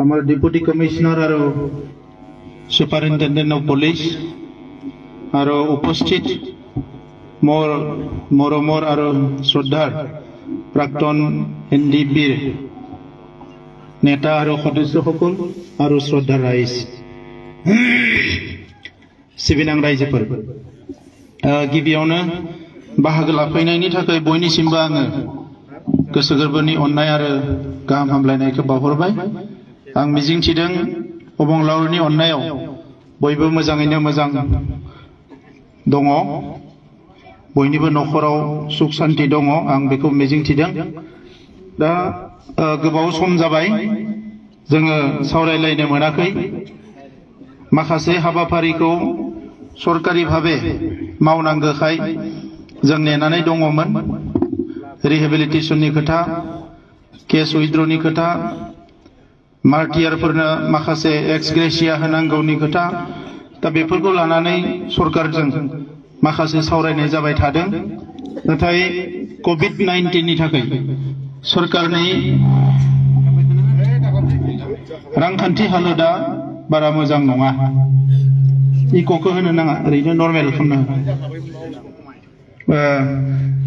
हमारे deputy commissioner और superintendent of police और उपस्थित मोरमोर और श्रद्धार प्राक्तन एनडीपी नेता और सदस्य सकल और श्रद्धा राइज सिबिनां रायजोफोर गिबियावनो बाहागो लाफैनायनि थाखाय बयनिसिमबो आङो गोसो गोरबोनि अननाय आरो गाहाम हामलायनायखौ बावहरबाय। आं मिजिंथिदों अबंलावरिनि अननायाव बयबो मोजाङैनो मोजां दङ, बयनिबो नखराव सुख शान्ति दङ, आं बेखौ मिजिंथिदों। दा गोबाव सम जाबाय जोङो सावरायलायनो मोनाखै। माखासे हाबाफारिखौ सरकारि भाबे मावनांगौखाय जों नेनानै दङमोन। रिहेबिलिटेशननि खोथा, केस उइथड्रनि खोथा, मार्टियारफोरनो माखासे एक्स ग्रेसिया होनांगौनि खोथा, दा बेफोरखौ लानानै सरकारजों माखासे सावरायनाय जाबाय थादों। नाथाय कोविड-19 नि थाखाय सरकारनि रांखान्थि हालोदा बारा मोजां नङा। इक'खौ होनो नाङा, ओरैनो नर्मेल खालामनो।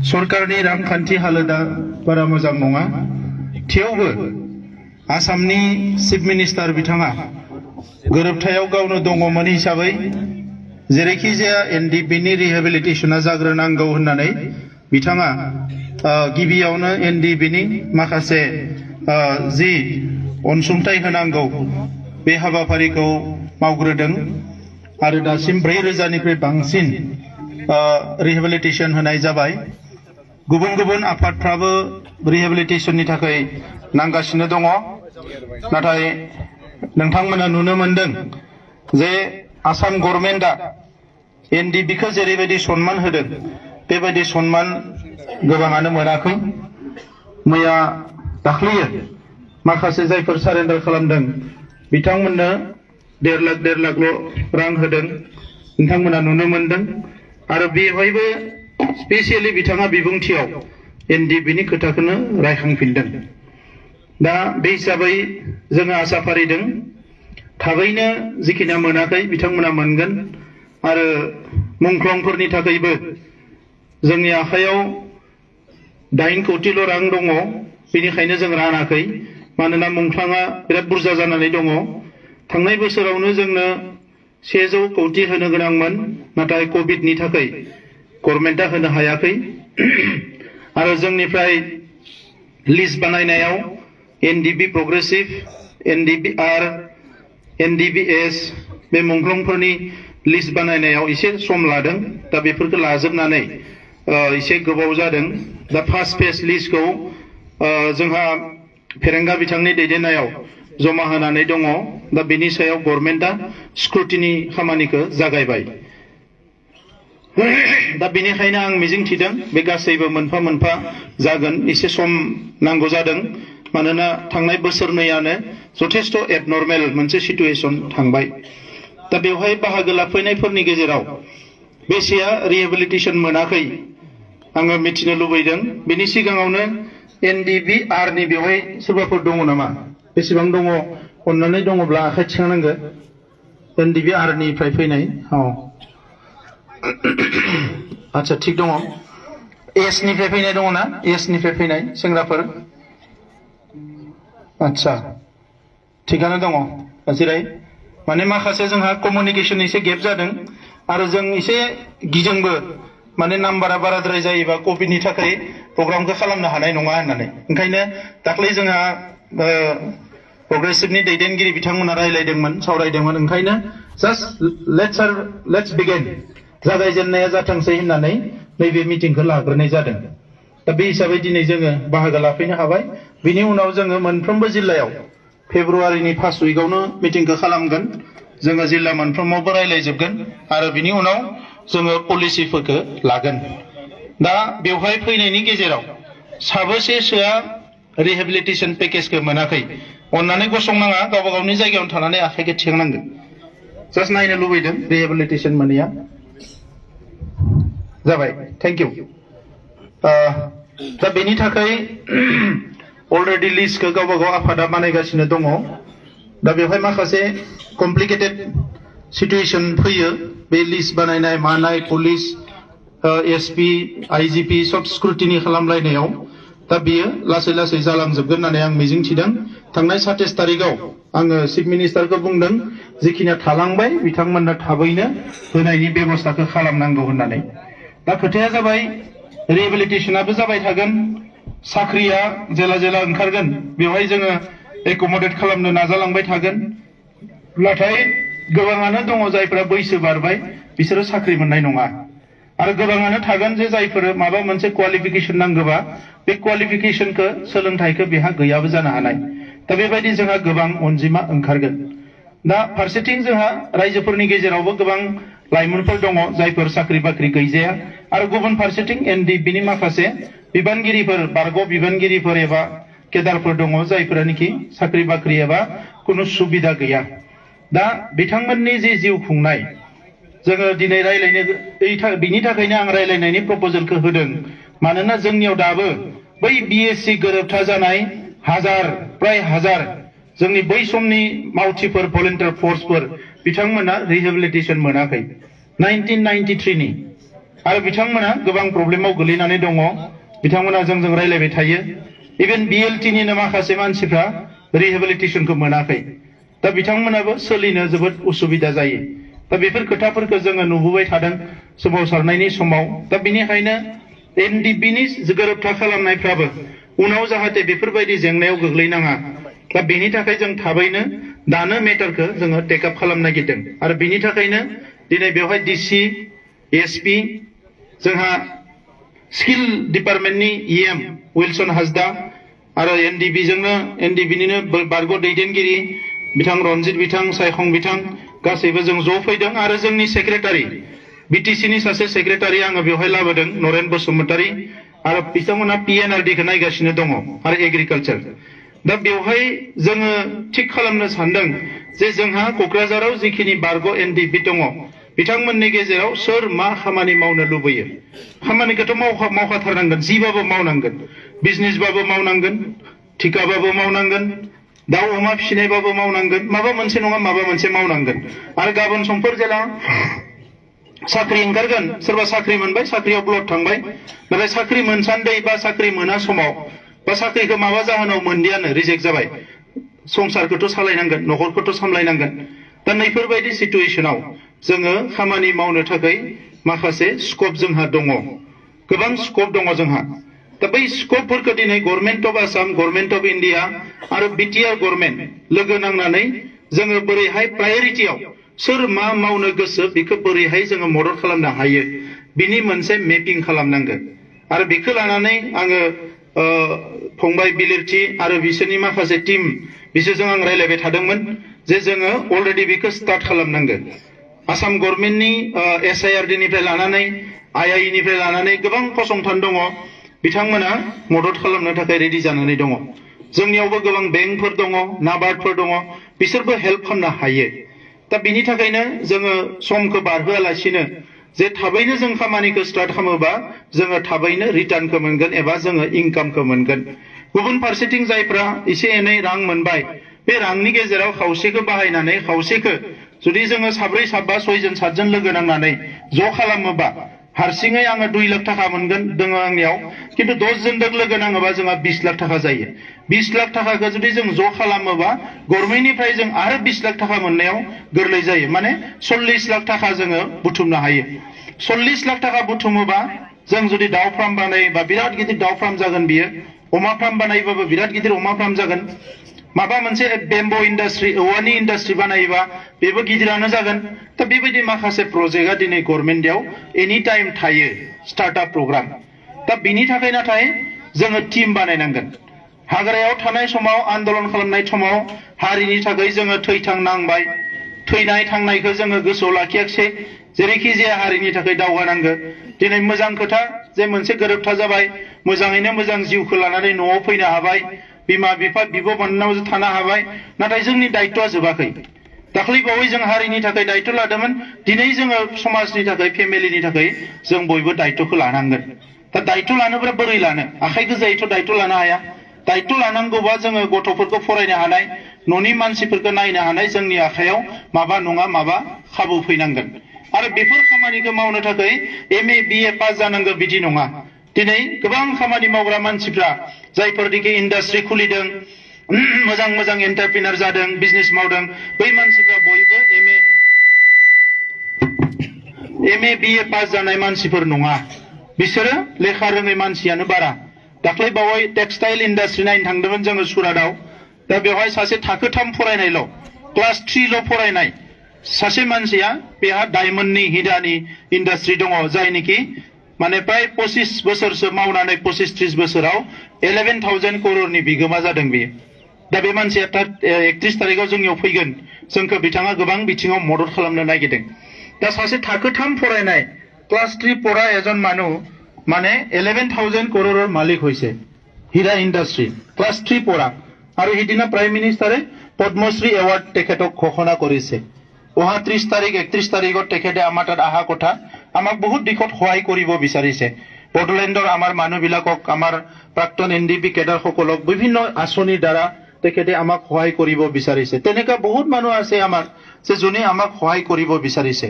सरकारनि रांखान्थि हालोदा बारा मोजां नङा। थेवबो आसामनि चिफ मिनिस्टार बिथाङा गोरोबथायाव गावनो दङमोन हिसाबै जेरैखि जाया एनडिपि नि रिहेबिलिटेशना जाग्रोनांगौ होननानै बिथाङा गिबियावनो एनडिपि नि माखासे जि अनसुंथाइ होनांगौ बे हाबाफारिखौ मावग्रोदों आरो दासिम 4,000 निफ्राय बांसिन रिहेबिलिटेशन होनाय जाबाय। गुबुन गुबुन आफादफ्राबो रिहेबिलिटेशननि थाखाय नांगासिनो दङ। नाथाय नोंथांमोना नुनो मोनदों जे आसाम गभर्नमेन्टआ एनडिपि खौ जेरैबायदि सन्मान होदों बेबायदि सन्मान गोबाङानो मोनाखै। मैया दाख्लैयो माखासे जायफोर सारेन्डार खालामदों बिथांमोननो 1.5 लाखल' रां होदों, नोंथांमोना नुनो मोनदों। आरो बेवहायबो स्पेसियेलि बिथाङा बिबुंथियाव एनडिपि नि खोथाखौनो रायखांफिनदों। दा बे हिसाबै जोङो आसा फारिदों थाबैनो जिखिना मोनाखै बिथांमोना मोनगोन। आरो मुंख्लंफोरनि थाखायबो जोंनि आखायाव 8 कौटिल' रां दङ, बेनिखायनो जों रानाखै। मानोना मुंख्लङा बिराद बुरजा जानानै दङ। थांनाय बोसोरावनो जोंनो 100 कौटि होनो गोनांमोन, नाथाय कोविडनि थाखाय गभर्नमेन्टआ होनो हायाखै। आरो जोंनिफ्राय लिस्ट बानायनायाव एनडिपि प्रोग्रेसिव, एनडिपिआर, एनडिपिएस बे मुंख्लंफोरनि लिस्ट बानायनायाव एसे सम लादों। दा बेफोरखौ लाजोबनानै एसे गोबाव जादों। दा फार्स्ट फेज लिस्टखौ जोंहा फेरेंगा बिथांनि दैदेननायाव जमा होनानै दङ। दा बेनि सायाव गभर्नमेन्टआ स्क्रुटिनि खामानिखौ जागायबाय। दा बेनिखायनो आं मिजिंथिदों बे गासैबो मोनफा मोनफा जागोन। एसे सम नांगौ जादों, मानोना थांनाय बोसोरनैयानो जथेस्थ' एबनर्मेल मोनसे सिटुएसन थांबाय। दा बेवहाय बाहागो लाफैनायफोरनि गेजेराव बेसेया रिहेबिलिटेशन मोनाखै आङो मिथिनो लुबैदों। बेनि सिगाङावनो एनडिपिआर नि बेवहाय सोरबाफोर दङ नामा? बेसेबां दङ? अननानै दङब्ला आखाइ थिखांनांगो। एनडिपिआर निफ्राय फैनाय। आচ্ছা थिग दङ। एस निफ्राय फैनाय दङ ना? एस निफ्राय फैनाय सेंग्राफोर? आচ্ছা थिगानो दङ। जिराय। माने माखासे जोंहा कमिउनिकेशन एसे गेप जादों आरो जों एसे गिदोंबो, माने नाम्बारा बाराद्राय जायोबा कोविडनि थाखाय प्रग्रामखौ खालामनो हानाय नङा होननानै। ओंखायनो दाख्लै जोंहा प्रोग्रेसिभनि दैदेनगिरि बिथांमोना रायलायदोंमोन, सावरायदोंमोन। ओंखायनो जास्ट लेट्स बिगिन, जागायजेननाया जाथोंसै होननानै नैबे मिटिंखौ लाग्रोनाय जादों। दा बे हिसाबै दिनै जोङो बाहागो लाफैनो हाबाय। बिनि उनाव जोङो मोनफ्रोमबो जिल्लायाव फेब्रुवारिनि फार्स्ट उइकआवनो मिटिंखौ खालामगोन। जोङो जिल्ला मोनफ्रोमावबो रायलायजोबगोन आरो बिनि उनाव जोङो पलिसिफोरखौ लागोन। दा बेवहाय फैनायनि गेजेराव साबेसेसोआ रिहेबिलिटेशन पेकेजखौ मोनाखै? अननानै गसंनाङा, गावबा गावनि जायगायावनो थानानै आखाइखौ थिखांनांगोन। जास्ट नायनो लुबैदों रिहेबिलिटेशन मोनैया। जाबाय, थेंक इउ। दा बेनि थाखाय अलरेडि लिस्टखौ गावबा गाव आफादा बानायगासिनो दङ। दा बेवहाय माखासे कमप्लिकेटेड सिचुएशन फैयो बे लिस्ट बानायनाय मानाय पुलिस एसपी आईजीपी सब स्क्रुटिनि खालामलायनायाव दा बियो लासै लासै जालांजोबगोन होननानै आं मिजिंथिदों थांनाय 27 तारिखआव आङो चिफ मिनिस्टारखौ बुंदों जिखिनिया थालांबाय बिथांमोननो थाबैनो होनायनि बेबस्थाखौ खालामनांगौ होननानै दा खोथाया जाबाय रिहेबिलिटेशनाबो जाबाय थागोन साख्रिया जेला जेला ओंखारगोन बेवहाय जोङो एकमडेट खालामनो नाजालांबाय थागोन नाथाय गोबाङानो दङ जायफोरा बैसो बारबाय बिसोरो साख्रि मोननाय नङा आरो गोबाङानो थागोन जे जायफोर माबा मोनसे क्वालिफिकेशन नांगौबा बे क्वालिफिकेशनखौ सोलोंथाइखौ बेहा गैयाबो जानो हानाय दा बेबायदि जोंहा गोबां अनजिमा ओंखारगोन दा फारसेथिं जोंहा रायजोफोरनि गेजेरावबो गोबां लाइमोनफोर दङ जायफोर साख्रि बाख्रि गैजाया आरो गुबुन फारसेथिं एनडिबिनि माखासे बिबानगिरिफोर बारग' बिबानगिरिफोर एबा केडारफोर दङ जायफोरानोखि साख्रि बाख्रि एबा कुनु सुबिदा गैया दा बिथांमोननि जे जिउ खुंनाय जोङो दिनै रायलायनो बिनि थाखायनो आं रायलायनायनि प्रप'जेलखौ होदों मानोना जोंनियाव दाबो बै बिएससि गोरोबथा जानाय प्राय हाजार जोंनि बै समनि मावथिफोर भलन्टियार फर्सफोर बिथांमोना रिहेबिलिटेशन मोनाखै 1993 नि आरो बिथांमोना गोबां प्रब्लेमाव गोलैनानै दङ बिथांमोना जोंजों रायलायबाय थायो इभेन बिएलटिनिनो माखासे मानसिफ्रा रिहेबिलिटेशनखौ मोनाखै दा बिथांमोनाबो सोलिनो जोबोद उसुबिदा जायो दा बेफोर खोथाफोरखौ जोङो नुबोबाय थादों सोमावसारनायनि समाव दा बेनिखायनो एनडिबिनि गोरोबथा खालामनायफ्राबो उनाव जाहाथे बेफोरबायदि जेंनायाव गोग्लैनाङा दा बेनि थाखाय जों थाबैनो दानो मेटारखौ जोङो टेकआप खालामनो नागिरदों आरो बेनि थाखायनो दिनै बेवहाय डिसि एसपि जोंहा स्किल डिपार्टमेन्टनि इएम विल्सन हासदा आरो एनडिबिनिनो बारग' दैदेनगिरि बिथां रनजित बिथां सायखं बिथां गासैबो जों ज' फैदों आरो जोंनि सेक्रेटारि बिटिसिनि सासे सेक्रेटारि आङो बेवहाय लाबोदों नरेन बसुमतारी आरो बिथांमोना पिएनआरडिखौ नायगासिनो दङ आरो एग्रिकालचार दा बेवहाय जोङो थिक खालामनो सानदों जे जोंहा क'क्राझाराव जिखिनि बारग' एनडिबि दङ बिथांमोननि गेजेराव सोर मा खामानि मावनो लुबैयो खामानिखौथ' मावखाथारनांगोन जिबाबो मावनांगोन बिजनेसबाबो मावनांगोन थिकाबाबो मावनांगोन दाउ अमा फिसिनायबाबो मावनांगोन माबा मोनसे नङा माबा मोनसे मावनांगोन आरो गाबोन समफोर जेला साख्रि ओंखारगोन सोरबा साख्रि मोनबाय साख्रियाव ब्लड थांबाय नाथाय साख्रि मोनसान्दै बा साख्रि मोना समाव बा साख्रिखौ माबा जाहोनाव मोनदियानो रिजेक्ट जाबाय संसारखौथ' सालायनांगोन न'खरखौथ' सामलायनांगोन दा नैफोरबायदि सिचुएशनाव जोङो खामानि मावनो थाखाय माखासे स्कप जोंहा दङ गोबां स्कप दङ जोंहा दा बै स्कपफोरखौ दिनै government of Assam government of India आरो बिटिआर गभर्नमेन्ट लोगो नांनानै जोङो बोरैहाय प्रायरिटियाव सोर मा मावनो गोसो बेखौ बोरैहाय जोङो मदद खालामनो हायो बिनि मोनसे मेपिं खालामनांगोन आरो बेखौ लानानै आङो फंबाय बिलिरथि आरो बिसोरनि माखासे टीम बिसोरजों आं रायलायबाय थादोंमोन जे जोङो अलरेडि बेखौ स्टार्ट खालामनांगोन आसाम गभर्नमेन्टनि एसआइआरडि निफ्राय लानानै आइआइ निफ्राय लानानै गोबां फसंथान दङ बिथांमोना मदद खालामनो थाखाय रेडि जानानै दङ जोंनियावबो गोबां बेंकफोर दङ नाबार्डफोर दङ बिसोरबो हेल्प खालामनो हायो दा बिनि थाखायनो जोङो समखौ बारहोआलासिनो जे थाबैनो जों खामानिखौ स्टार्ट खालामोबा जोङो थाबैनो रिटार्नखौ मोनगोन एबा जोङो इनकामखौ मोनगोन गुबुन फारसेथिं जायफ्रा एसे एनै रां मोनबाय बे रांनि गेजेराव खावसेखौ बाहायनानै खावसेखौ जुदि जोङो साब्रै साबा सयजन सातजन लोगो नांनानै ज' खालामोबा हारसिङै आङो 2 लाख थाखा मोनगोन दङ आंनियाव किन्तु 10 जनजों लोगो नाङोबा जोंहा 20 लाख थाखा जायो 20 लाख थाखाखौ जुदि जों ज' खालामोबा गभर्नमेन्टनिफ्राय जों आरो 20 लाख थाखा मोननायाव गोरलै जायो माने 40 लाख थाखा जोङो बुथुमनो हायो 40 लाख थाखा बुथुमोबा जों जुदि दाउ फार्म बानायोबा बिराद गिदिर दाउ फार्म जागोन बियो अमा फार्म बानायोबाबो बिराद गिदिर अमा फार्म जागोन माबा मोनसे बेम्बो इन्डास्ट्रि औवानि इन्डास्ट्रि बानायोबा बेबो गिदिरानो जागोन दा बेबायदि माखासे प्रजेक्टआ दिनै गभर्नमेन्टआव एनि टाइम थायो स्टार्टआप प्रग्राम दा बिनि थाखाय नाथाय जोङो टीम बानायनांगोन हाग्रायाव थानाय समाव आन्दोलन खालामनाय समाव हारिनि थाखाय जोङो थैथां नांबाय थैनाय थांनायखौ जोङो गोसोआव लाखियाखिसै जेरैखि जाया हारिनि थाखाय दावगानांगौ दिनै मोजां खोथा जे मोनसे गोरोबथा जाबाय मोजाङैनो मोजां जिउखौ लानानै न'आव फैनो हाबाय बिमा बिफा बिब' बिनानाव थानो हाबाय नाथाय जोंनि दायित्वआ जोबाखै दाख्लै बावै जों हारिनि थाखाय दायित्व लादोंमोन दिनै जोङो समाजनि थाखाय फेमिलिनि थाखाय जों बयबो दायित्वखौ लानांगोन दा दायित्व लानोब्ला बोरै लानो आखाइ गोजायैथ' दायित्व लानो हाया दायित्व लानांगौबा जोङो गथ'फोरखौ फरायनो हानाय न'नि मानसिफोरखौ नायनो हानाय जोंनि आखायाव माबा नङा माबा खाबु फैनांगोन आरो बेफोर खामानिखौ मावनो थाखाय MA BA पास जानांगौ बिदि नङा दिनै गोबां खामानि मावग्रा मानसिफ्रा जायफोरनिखि इन्डास्ट्रि खुलिदों मोजां मोजां एन्टारप्रिनार जादों बिजनेस मावदों बै मानसिफ्रा बयबो MA BA पास जानाय मानसिफोर नङा बिसोरो लेखा रोङै मानसियानो बारा दाख्लै बावै टेक्सटाइल इन्डास्ट्रि नायनो थांदोंमोन जोङो सुरातआव दा बेवहाय सासे थाखो 3 फरायनायल' क्लास 3 ल' फरायनाय सासे मानसिया बेहा डायमन्डनि हिरानि इन्डास्ट्रि दङ जायनिखि माने प्राय 25 बोसोरसो मावनानै 25-30 बोसोराव 11,000 करोड़नि बिगोमा जादों बेयो दा बे मानसिया 31 तारिखआव जोंनियाव फैगोन जोंखौ बिथाङा गोबां बिथिङाव मदद खालामनो नागिरदों दा सासे थाखो 3 फरायनाय क्लास 3 पढ़ा एजन मानु माने 11,000 करोड़र मालिक হইছে হীরা ইন্ডাস্ট্রি ক্লাস 3 পড়া আৰু হিদিনা প্ৰাইম মিনিষ্টাৰে পদ্মশ্ৰী এৱাৰ্ড তেখেতক ঘোষণা কৰিছে ওহা 30 তাৰিখ 31 তাৰিখত তেখেতে আমাৰ তাত আহা কথা আমাক বহুত দিশত সহায় কৰিব বিচাৰিছে বডলেণ্ডৰ আমাৰ মানুহবিলাকক আমাৰ প্ৰাক্তন NDP কেডাৰ সকলক বিভিন্ন আঁচনিৰ দ্বাৰা তেখেতে আমাক সহায় কৰিব বিচাৰিছে তেনেকা বহুত মানুহ আছে আমাৰ যে যোনে আমাক সহায় কৰিব বিচাৰিছে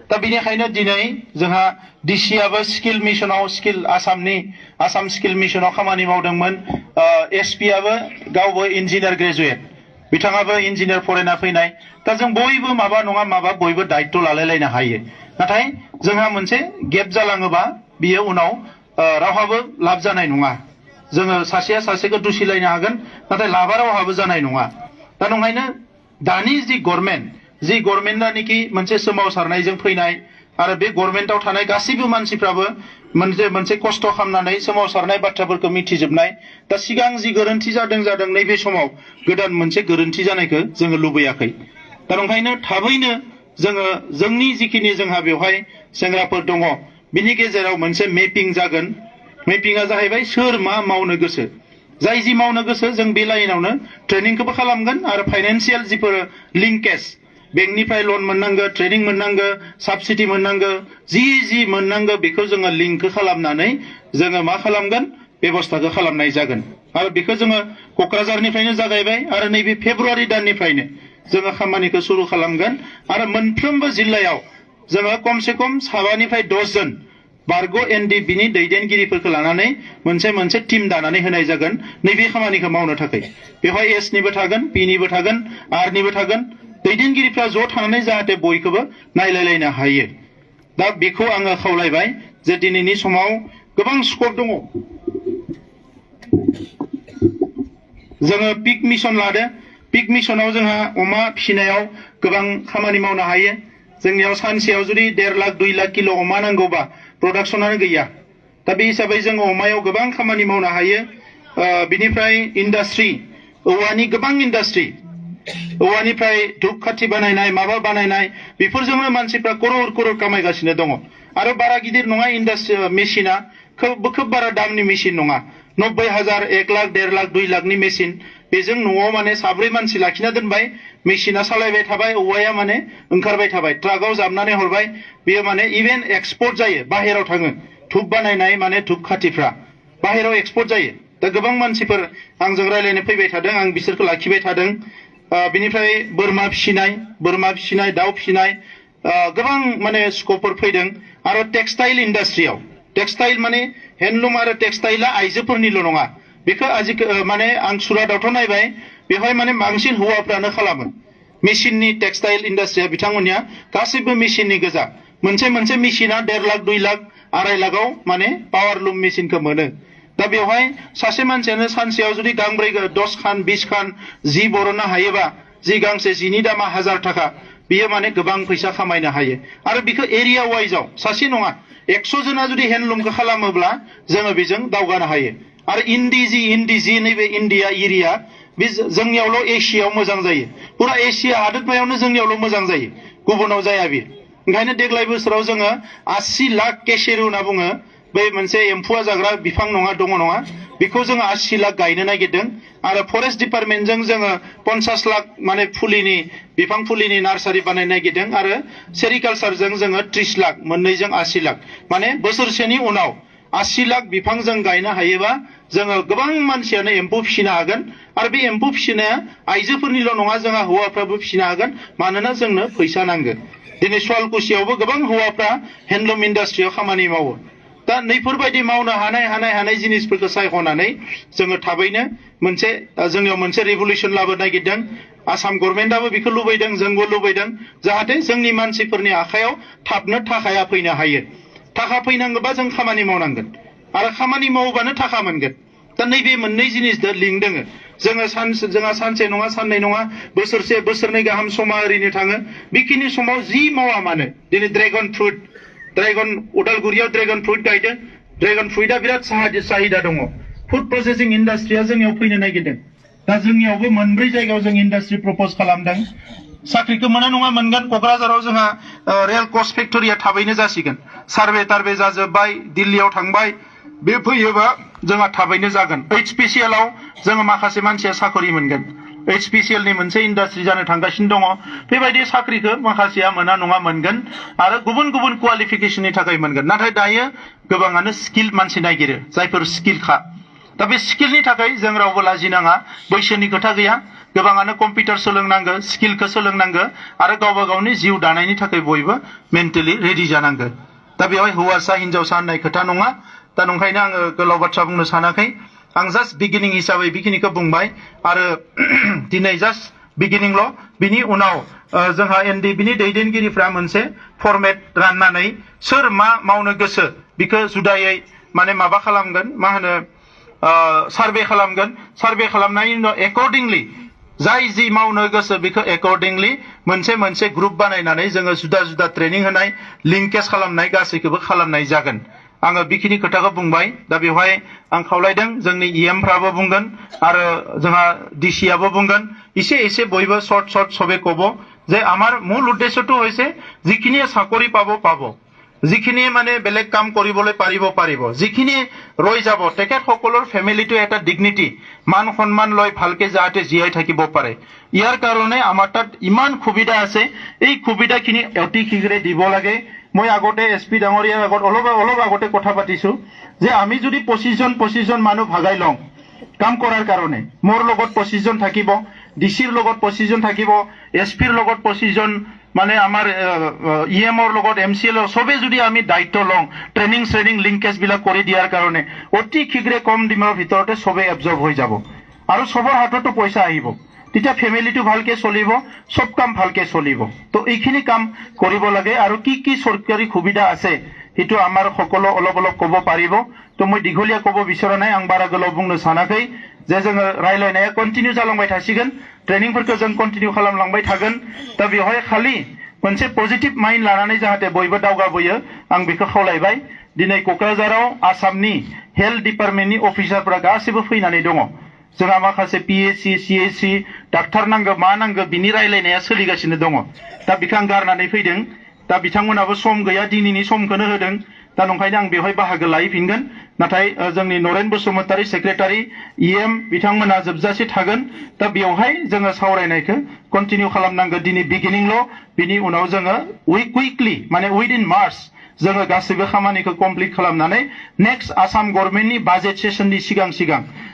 दा बिनिखायनो दिनै जोंहा डिसिआबो स्किल मिशनाव स्किल आसाम स्किल मिशनाव खामानि मावदोंमोन एसपिआबो गावबो इन्जिनियार ग्रेजुवेट बिथाङाबो इन्जिनियार फरायना फैनाय दा जों बयबो माबा नङा माबा बयबो दायित्व लालायलायनो हायो नाथाय जोंहा मोनसे गेप जालाङोबा बियो उनाव रावहाबो लाब जानाय नङा जोङो सासेया सासेखौ दुसिलायनो हागोन नाथाय लाबा रावहाबो जानाय नङा दा नंखायनो दानि जि गभर्नमेन्टआ निखि मोनसे सोमावसारनायजों फैनाय आरो बे गभर्नमेन्टआव थानाय गासैबो मानसिफ्राबो मोनसे खस्थ' खालामनानै सोमावसारनाय बाथ्राफोरखौ मिथिजोबनाय दा सिगां जि गोरोन्थि जादों नैबे समाव गोदान मोनसे गोरोन्थि जानायखौ जोङो लुबैयाखै दा नंखायनो थाबैनो जोङो जोंनि जिखिनि जोंहा बेवहाय सेंग्राफोर दङ बिनि गेजेराव मोनसे मेपिं जागोन मेपिंआ जाहैबाय सोर मा मावनो गोसो जाय जि मावनो गोसो जों बे लाइनावनो ट्रेनिंखौबो खालामगोन आरो फाइनान्सियेल जिफोर लिंकेज बेंकनिफ्राय लन मोननांगौ ट्रेनिं मोननांगौ साबसिडि मोननांगौ जि मोननांगौ बेखौ जोङो लिंक खालामनानै जोङो मा खालामगोन बेबस्थाखौ खालामनाय जागोन आरो बेखौ जोङो क'क्राझारनिफ्रायनो जागायबाय आरो नैबे फेब्रुवारि दाननिफ्रायनो जोङो खामानिखौ सुरु खालामगोन आरो मोनफ्रोमबो जिल्लायाव जोङो खमसे खम 7निफ्राय 10 जन बारग' NDBनि दैदेनगिरिफोरखौ लानानै मोनसे टीम दानानै होनाय जागोन नैबे खामानिखौ मावनो थाखाय बेवहाय एसनिबो थागोन पिनिबो थागोन आरनिबो थागोन दैदेनगिरिफ्रा ज' थानानै जाहाथे बयखौबो नायलायलायनो हायो दा बेखौ आङो खावलायबाय जे दिनैनि समाव गोबां स्कप दङ जोङो पिक मिशन लादो पिक मिशनाव जोंहा अमा फिसिनायाव गोबां खामानि मावनो हायो जोंनियाव सानसेयाव जुदि 1.5 लाख 2 लाख किल' अमा नांगौबा प्रडाक्शनानो गैया दा बे हिसाबै जोङो अमायाव गोबां खामानि मावनो हायो बिनिफ्राय इन्डास्ट्रि औवानि गोबां इन्डास्ट्रि औवानिफ्राय धूपखाथि बानायनाय माबा बानायनाय बेफोरजोंनो मानसिफ्रा करोड़ कामायगासिनो दङ आरो बारा गिदिर नङा इन्डास्ट्रि मेसिना खोब बारा दामनि मेसिन नङा 90,000 1 लाख 1.5 लाख 2 लाखनि मेसिन बेजों न'आव माने 7 मानसि लाखिना दोनबाय मेसिना सालायबाय थाबाय औवाया माने ओंखारबाय थाबाय ट्राकआव जाबनानै हरबाय बेयो माने इभेन एक्सपोर्ट जायो बाहेराव थाङो धूप बानायनाय माने धूपखाथिफ्रा बाहेराव एक्सपोर्ट जायो दा गोबां मानसिफोर आंजों रायलायनो फैबाय थादों आं बिसोरखौ लाखिबाय थादों बिनिफ्राय बोरमा फिसिनाय दाउ फिसिनाय गोबां माने स्कपफोर फैदों आरो टेक्सटाइल इन्डास्ट्रियाव टेक्सटाइल माने हेन्डलुम आरो टेक्सटाइला आइजोफोरनिल' नङा बेखौ माने आं सुरातआवथ' नायबाय बेवहाय माने बांसिन हौवाफ्रानो खालामो मेसिननि टेक्सटाइल इन्डास्ट्रिया बिथांमोननिया गासैबो मेसिननि गोजा मोनसे मेसिना 1.5 लाख 2 लाख 2.5 लाखआव माने पावारलुम मेसिनखौ मोनो दा बेवहाय सासे मानसियानो सानसेयाव जुदि गांब्रै 10 खान 20 खान जि बर'नो हायोबा जि गांसे जिनि दामा 1000 थाखा बियो माने गोबां फैसा खामायनो हायो आरो बेखौ एरिया वाइजआव सासे नङा 100 जना जुदि हेन्डलुमखौ खालामोब्ला जोङो बेजों दावगानो हायो आरो इन्दि जि नैबे इन्डिया एरिया बे जोंनियावल' एसियायाव मोजां जायो पुरा एसिया हादोरमायावनो जोंनियावल' मोजां जायो गुबुनाव जाया बे ओंखायनो देग्लाय बोसोराव जोङो 80 लाख केसेरु होनना बुङो बै मोनसे एम्फौआ जाग्रा बिफां दङ नङा बेखौ जोङो 80 लाख गायनो नागिरदों आरो फरेस्ट डिपार्टमेन्टजों जोङो 50 लाख माने बिफां फुलिनि नार्सारि बानायनो नागिरदों आरो सेरिकालचारजों जोङो 30 लाख मोननैजों 80 लाख माने बोसोरसेनि उनाव 80 लाख बिफां जों गायनो हायोबा जोङो गोबां मानसियानो एम्फौ फिसिनो हागोन आरो बे एम्फौ फिसिनाया आइजोफोरनिल' नङा जोंहा हौवाफ्राबो फिसिनो हागोन मानोना जोंनो फैसा नांगौ दिनै सुवालकुसियावबो गोबां हौवाफ्रा हेन्डलुम इन्डास्ट्रियाव खामानि मावो दा नैफोरबायदि मावनो हानाय जिनिसफोरखौ सायख'नानै जोङो थाबैनो मोनसे जोंनियाव मोनसे रिभलिउसन लाबोनो नागिरदों आसाम गभर्नमेन्टआबो बेखौ लुबैदों जोंबो लुबैदों जाहाथे जोंनि मानसिफोरनि आखायाव थाबनो थाखाया फैनो हायो थाखा फैनांगौबा जों खामानि मावनांगोन आरो खामानि मावोबानो थाखा मोनगोन दा नैबे मोननै जिनिसजों लिंक दङ जोंहा सानसे नङा साननै नङा बोसोरसे बोसोरनै गाहाम समा ओरैनो थाङो बेखिनि समाव जि मावा मानो दिनै ड्रेगन उदालगुरियाव ड्रेगन फ्रुइट गायदों ड्रेगन फ्रुइटआ बिराद साहिदा दङ फुड प्रसेसिं इन्डास्ट्रिया जोंनियाव फैनो नागिरदों दा जोंनियावबो मोनब्रै जायगायाव जों इन्डास्ट्रि प्रपज खालामदों साख्रिखौ मोना नङा मोनगोन क'क्राझाराव जोंहा रेल कस्ट फेक्टरिया थाबैनो जासिगोन सार्भे टार्भे जाजोब्बाय दिल्लीयाव थांबाय बे फैयोबा जोंहा थाबैनो जागोन HPCL-आव जोङो माखासे मानसिया साख्रि मोनगोन HPCL-नि मोनसे इन्डास्ट्रि जानो थांगासिनो दङ बेबायदि साख्रिखौ माखासेया मोना नङा मोनगोन आरो गुबुन गुबुन क्वालिफिकेसननि थाखाय मोनगोन नाथाय दायो गोबाङानो स्किल मानसि नागिरो जायफोर स्किलखा दा बे स्किलनि थाखाय जों रावबो लाजिनाङा बैसोनि खोथा गैया गोबाङानो कम्पिउटार सोलोंनांगौ स्किलखौ सोलोंनांगौ आरो गावबा गावनि जिउ दानायनि थाखाय बयबो मेन्टेलि रेडि जानांगौ दा बेवहाय हौवासा हिनजावसा होननाय खोथा नङा दा नंखायनो आङो गोलाव बाथ्रा बुंनो सानाखै आं जास्ट बिगिनिं हिसाबै बेखिनिखौ बुंबाय आरो दिनै जास्ट बिगिनिंल' बिनि उनाव जोंहा बिनि दैदेनगिरिफ्रा मोनसे फर्मेट राननानै सोर मा मावनो गोसो बिखौ जुदायै माने माबा खालामगोन मा होनो सार्भे खालामगोन सार्भे खालामनायनि उनाव एकर्डिंलि जाय जि मावनो गोसो बेखौ एकर्डिंलि मोनसे ग्रुप बानायनानै जोङो जुदा जुदा ट्रेनिं होनाय लिंकेज खालामनाय गासैखौबो खालामनाय जागोन आङो बेखिनि खोथाखौ बुंबाय दा बेवहाय आं खावलायदों जोंनि EM-फ्राबो बुंगोन आरो जोंहा DC-आबो बुंगोन एसे बयबो शर्ट সবে কব যে আমার মূল উদ্দেশ্যটো হৈছে যিখিনিয়ে চাকৰি পাব যিখিনি মানে বেলেগ কাম কৰিবলৈ পাৰিব যিখিনি ৰৈ যাব তেখেতসকলৰ ফেমিলিটো এটা ডিগনিটি মান সন্মান লৈ ভালকে যাতে জীয়াই থাকিব পাৰে ইয়াৰ কাৰণে আমাৰ তাত ইমান সুবিধা আছে এই সুবিধাখিনি অতি শীঘ্ৰে দিব লাগে মই আগতে SP ডাঙৰীয়াৰ আগত অলপ আগতে কথা পাতিছো যে আমি যদি 25 জন মানুহ ভাগাই লওঁ কাম কৰাৰ কাৰণে মোৰ লগত 25 জন থাকিব DCৰ লগত 25 জন থাকিব SPৰ লগত 25 জন মানে আমাৰ EM-ৰ লগত MCL-ৰ সবে যদি আমি দায়িত্ব লওঁ ট্ৰেনিং লিংকেজ বিলাক কৰি দিয়াৰ কাৰণে অতি শীঘ্ৰে কম দিনৰ ভিতৰতে সবে এবজৰ্ব হৈ যাব আৰু সবৰ হাততো পইচা আহিব তেতিয়া ফেমিলিটো ভালকে চলিব সব কাম ভালকে চলিব তো এইখিনি কাম কৰিব লাগে আৰু কি চৰকাৰী সুবিধা আছে হেতু আমাৰ সকলো অলপ ক'ব পাৰিব তো মই দীঘলীয়া ক'ব বিচৰা নাই आं बारा गोलाव बुंनो सानाखै जे जोङो रायलायनाया कन्टिन्यू जालांबाय थासिगोन ट्रेनिंफोरखौ जों कन्टिन्यू खालामलांबाय थागोन दा बेवहाय खालि मोनसे पजिटिभ माइन्ड लानानै जाहाथे बयबो दावगाबोयो आं बेखौ खावलायबाय दिनै क'क्राझाराव आसामनि हेल्थ डिपार्टमेन्टनि अफिसारफोरा गासिबो फैनानै दङ जोंहा माखासे PHC CHC डाक्टार नांगौ मा नांगौ बिनि रायलायनाया सोलिगासिनो दङ दा बिखौ आं गारनानै फैदों दा बिथांमोनाबो सम गैया दिनैनि समखौनो होदों दा नंखायनो आं बेवहाय बाहागो लाहैफिनगोन नाथाय जोंनि नरेन बसुमतारी सेक्रेटारि EM बिथांमोना जोबजासे थागोन दा बेवहाय जोङो सावरायनायखौ कन्टिन्यू खालामनांगौ दिनै बिगिनिंल' बिनि उनाव जोङो कुइकलि माने उइदिन मार्च जोङो गासैबो खामानिखौ कमप्लिट खालामनानै नेक्स्ट आसाम गभर्नमेन्टनि बाजेट सेसननि सिगां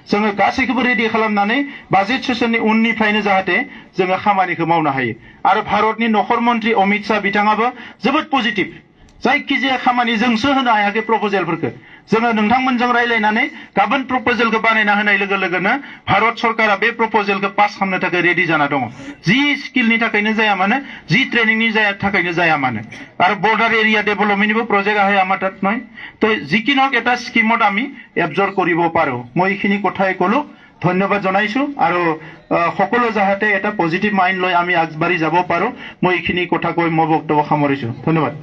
जोङो गासैखौबो रेडि खालामनानै बाजेट सेसननि उननिफ्रायनो जाहाथे जोङो खामानिखौ मावनो हायो आरो भारतनि नखर मन्त्रि अमित शाह बिथाङाबो जोबोद पजिटिभ जायखिजाया खामानि जोंसो होनो हायाखै प्रप'जेलफोरखौ जोङो नोंथांमोनजों रायलायनानै गाबोन प्रप'जेलखौ बानायना होनाय लोगोनो भारत सरकारा बे प्रप'जेलखौ पास खालामनो थाखाय रेडि जाना दङ जि स्किलनि थाखायनो जाया मानो जि ट्रेनिंनि थाखायनो जाया मानो आरो बर्डार एरिया डेभेलपमेन्टनिबो प्रजेक्ट आহে আমাৰ তাত নহয় তো যিকিনক এটা স্কিমত আমি এবজৰ্ব কৰিব পাৰো মই এইখিনি কথাই ক'লো ধন্যবাদ জনাইছো আৰু সকলো যাহাতে এটা পজিটিভ মাইন্ড লৈ আমি আগবাঢ়ি যাব পাৰো মই এইখিনি কথা কৈ মই বক্তব্য সামৰিছো ধন্যবাদ